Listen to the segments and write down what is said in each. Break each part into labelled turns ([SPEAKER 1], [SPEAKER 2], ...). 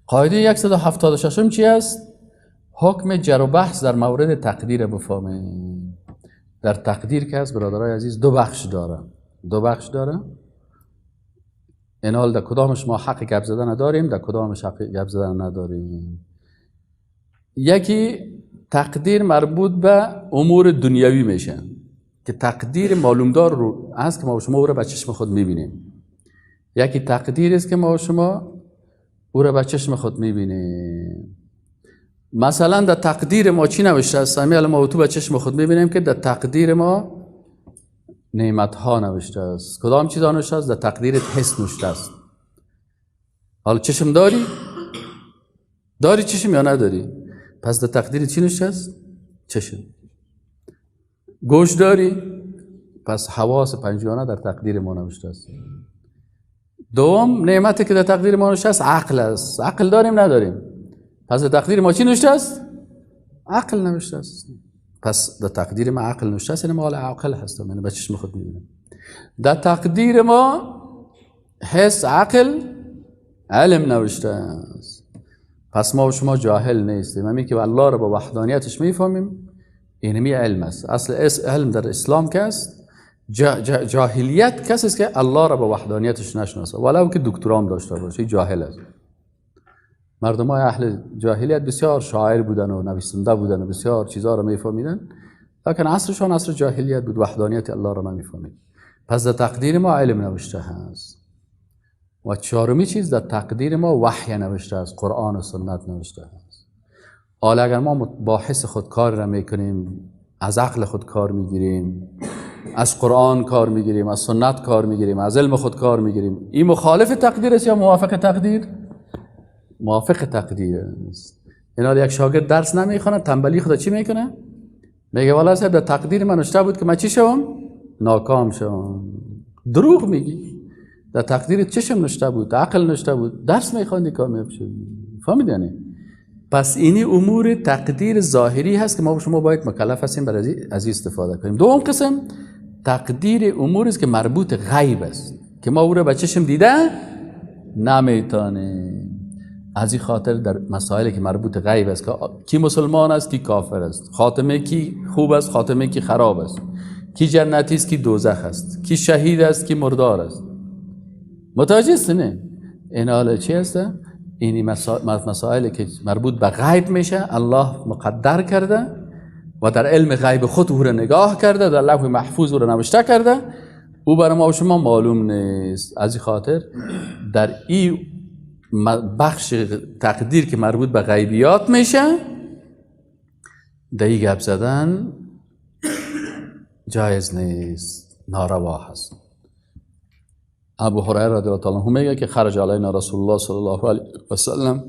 [SPEAKER 1] قاعده 176 چی است؟ حکم جر و بحث در مورد تقدیر بفهمیم. در تقدیر که است برادرای عزیز دو بخش داره، دو بخش داره. اینال در کدامش ما حق گپ زدن داریم، در کدامش حق گپ زدن نداریم. یکی تقدیر مربوط به امور دنیوی میشه که تقدیر معلومدار رو است که ما و شما او را به چشم خود میبینیم. یکی تقدیر است که ما و شما او را به چشم خود میبینیم. مثلا در تقدیر ما چی نوشته است؟ همین ما تو به چشم خود میبینیم که در تقدیر ما نعمت ها نوشته است. کدام چیزها نوشته است؟ در تقدیر حس نوشته است. حالا چشم داری؟ داری چشم یا نداری؟ پس در تقدیر چی نوشته است؟ چشم. گوش داری؟ پس حواس پنجگانه در تقدیر ما نوشته است. دوم نعمتی که در تقدیر ما نوشته است عقل است. عقل داریم نداریم؟ پس در تقدیر ما چی نوشته است؟ عقل نوشته است. پس در تقدیر ما عقل نوشته است، یعنی ما عاقل هستم، یعنی به چشم خود میبینم. در تقدیر ما حس، عقل، علم نوشته است. پس ما و شما جاهل نیستیم. همین که الله رو با وحدانیتش میفهمیم، اینمی علم است. اصل علم در اسلام که است، جاهلیت کسی است که الله را با وحدانیتش نشناسه، ولو که دکترام داشته باشه، جاهل است. مردم های اهل جاهلیت بسیار شاعر بودن و نویسنده بودن و بسیار چیزها را میفهمیدن، لکن عصرشان عصر جاهلیت بود، وحدانیت الله را نمیفهمید. پس در تقدیر ما علم نوشته هست. و چهارمی چیز در تقدیر ما وحی نوشته است، قرآن و سنت نوشته است. حالا اگر ما با حس خود کار را میکنیم، از عقل خود کار میگیریم، از قرآن کار میگیریم، از سنت کار میگیریم، از علم خود کار میگیریم، این مخالف تقدیر است یا موافق تقدیر؟ موافق تقدیر است. اینا یک شاگرد درس نمیخونه، تنبلی خود چی میکنه؟ میگه والا صاحب در تقدیر من نوشته بود که من چی شوم؟ ناکام شوم. دروغ میگی. در تقدیر چشم نوشته بود، عقل نوشته بود، درس میخوندی کامیاب شدی. فهمیدی یعنی؟ پس اینی امور تقدیر ظاهری هست که ما شما باید مکلف هستیم برای از استفاده کنیم. دوم قسم تقدیر امور است که مربوط غیب است که ما او را به چشم دیده نمیتونیم. از این خاطر در مسائلی که مربوط غیب است که کی مسلمان است، کی کافر است، خاتمه کی خوب است، خاتمه کی خراب است، کی جنتی است، کی دوزخ است، کی شهید است، کی مردار است. متوجه است نه؟ این حالا چی است؟ این مسائلی که مربوط به غیب میشه الله مقدر کرده و در علم غیب خود او را نگاه کرده، در لوح محفوظ او را نوشته کرده، او برای ما و شما معلوم نیست. از این خاطر در این بخش تقدیر که مربوط به غیبیات میشه در این گپ زدن جایز نیست، ناروا هست. ابو هریره رضی الله عنه میگه که خرج علینا رسول الله صلی الله علیه و سلم،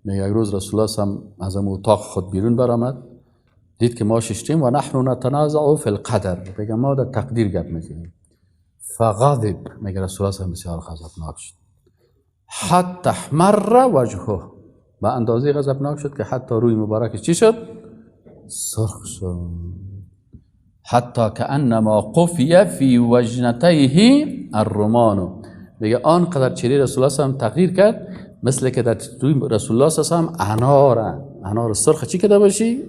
[SPEAKER 1] میگه یک روز رسول الله هم از اتاق خود بیرون برآمد، دید که ما ششتیم و نحن نتنازع فی القدر، میگه ما در تقدیر گپ میزنیم. فغضب، میگه رسول الله هم بسیار غضبناک شد، حتی احمر وجهه، به اندازه غضبناک شد که حتی روی مبارکش چی شد؟ سرخ شد. حتی کأنما قفی فی وجنتیه الرمان، میگه آنقدر چهره رسول الله صلی الله علیه و تغییر کرد مثل که در روی رسول الله صلی الله علیه و انار سرخ چی کده باشی؟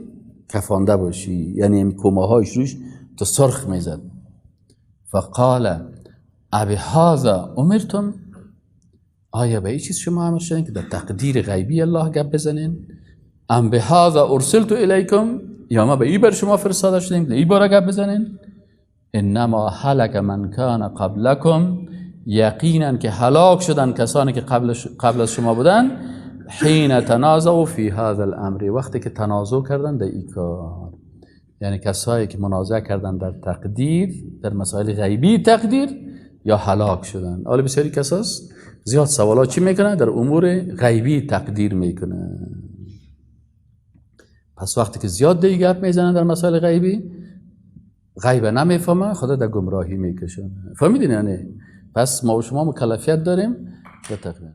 [SPEAKER 1] کفانده باشی، یعنی کومه هایش روش تو سرخ میزد. فقال ابهذا امرتم، آیا به این چیز شما امر شدین که در تقدیر غیبی الله گپ بزنین؟ ام بهذا ارسلت الیکم، یا ما به این بر شما فرستاده شدیم که این باره گپ بزنین؟ انما هلک من کان قبلکم، یقینا که هلاک شدن کسانی که قبل از شما بودن، حین تنازعوا فی هذا الامر، وقتی که تنازع کردن در این کار، یعنی کسایی که منازعه کردن در تقدیر، در مسائل غیبی تقدیر، یا هلاک شدن. حالا بسیاری کساست زیاد سوالات چی میکنن؟ در امور غیبی تقدیر میکنن. پس وقتی که زیاد دیگه گپ میزنن در مسائل غیبی، غیب نمیفهمن، خدا در گمراهی میکشن. فهمیدین یعنی؟ پس ما و شما مکلفیت داریم به تقدیر.